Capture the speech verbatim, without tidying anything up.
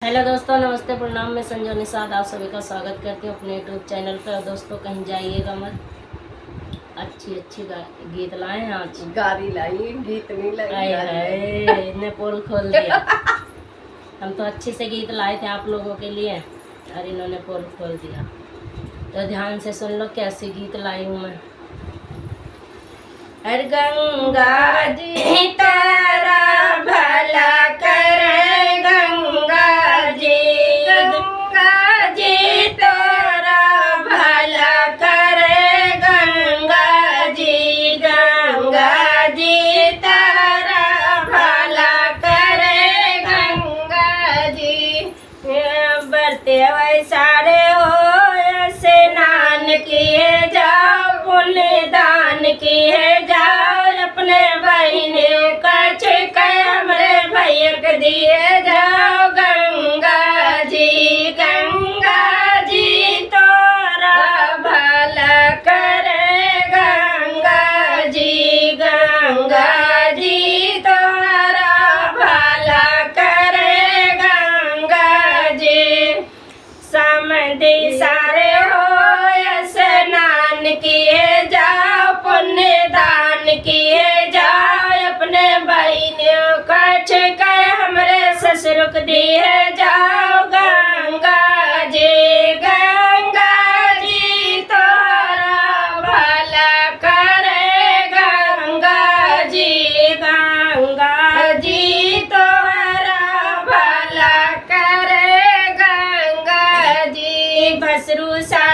हेलो दोस्तों, नमस्ते, प्रणाम। मैं संजू निषाद आप सभी का स्वागत करती हूँ अपने YouTube चैनल पर। और दोस्तों, कहीं जाइएगा मत, अच्छी अच्छी गा-, गीत लाए हैं आज। गारी लाई, गीत नहीं लाई, आए गारी लाई। हाय, इनने पोल खोल दिया। हम तो अच्छे से गीत लाए थे आप लोगों के लिए और इन्होंने पोल खोल दिया। तो ध्यान से सुन लो कैसे गीत लाई हूँ मैं। अरे गंगा जी तेरा भला करे, गंगा जी, गंगा जी तेरा भला करे, गंगा जी, गंगा जी तेरा भला करे, गंगा जी। बरते वैसारे हो, स्नान किए जाओ, पुण्य दान किए जाओ, अपने बहिने का छिके हमरे भैया के दिए जाओ। गंगा जी, गंगा जी तोरा भला करे, गंगा जी, गंगा जी तोरा भला करे, गंगा जी। समधी सारे हो स्नान किए जाओ, पुण्य दान किए जाओ, अपने बहिनियों का छिके हमरे ससुर के दिए जाओ। गंगा जी, गंगा जी तोरा भला करे, गंगा जी, गंगा जी तोरा भला करे, गंगा जी। भसरू सा